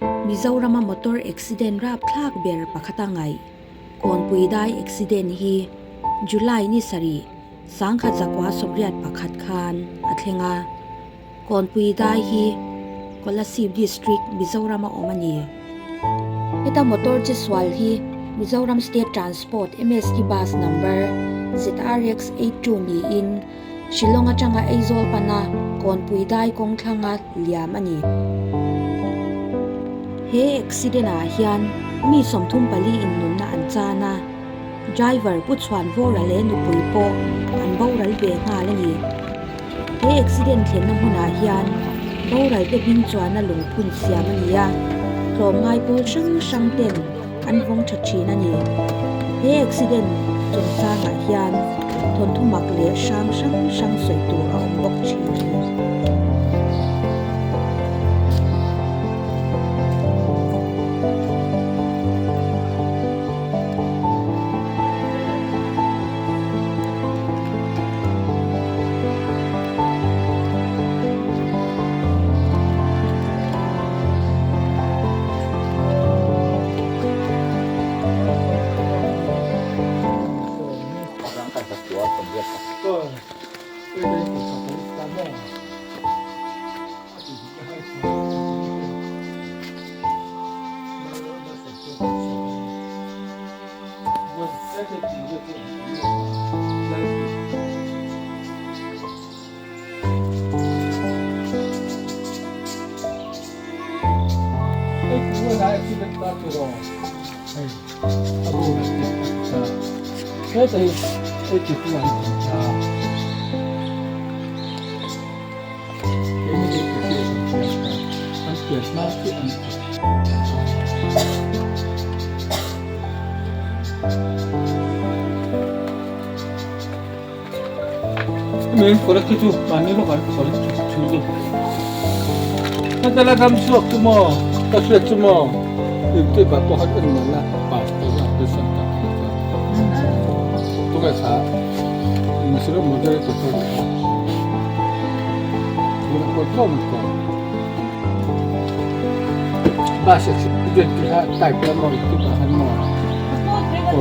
Mizorama motor accident rapthlak ber pakhata ngaih Kawnpui dai accident hi July ni sarih sangkhat zakua 81 khan a thleng a. Kawnpui dai hi Kolasib District, Mizorama awm a ni. Heta motor chi sual hi Mizoram State Transport MST Bus number ZRX 82 niin Shillong atanga Aizawl pana Kawnpui dai kawng thlanga liam a ni. He accident ah hian mi 34 in nunna an chan a, driver Pu Chhuanvawra leh nupui pawh an boral ve nghal a ni. He accident thlenna hmunah hian boral te hming chuan a lungphun siam a ni a, tlawmngai pawl hrang hrang ten an vawng tha thin a ni. He accident chungchangah hian thawnthu mak leh hrang hrang hrang sawi tur a awm bawk thin a ni.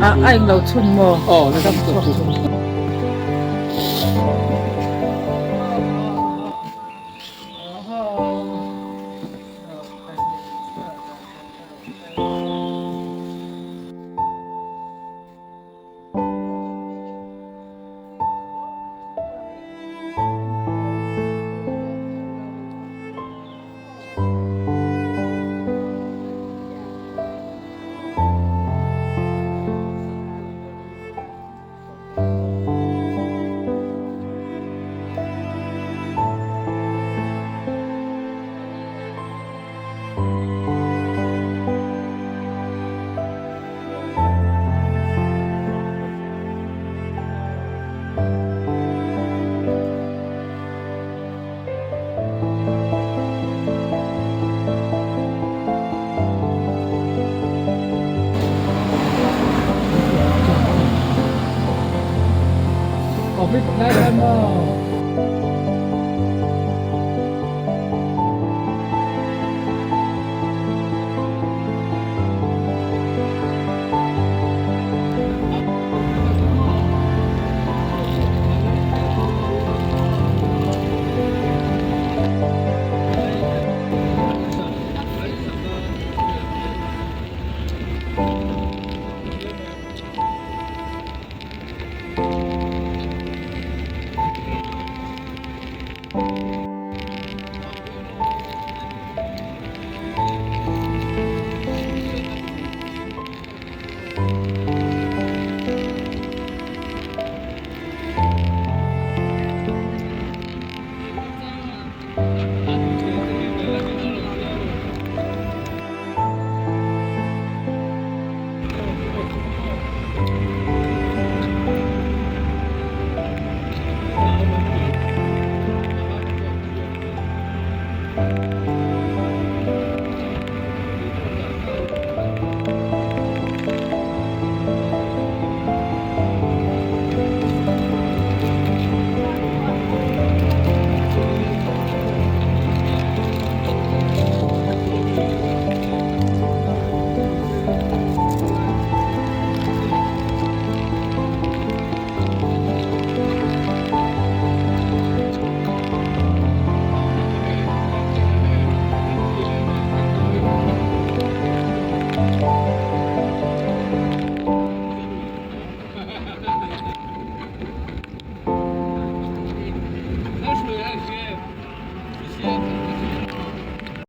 A englo chhun maw?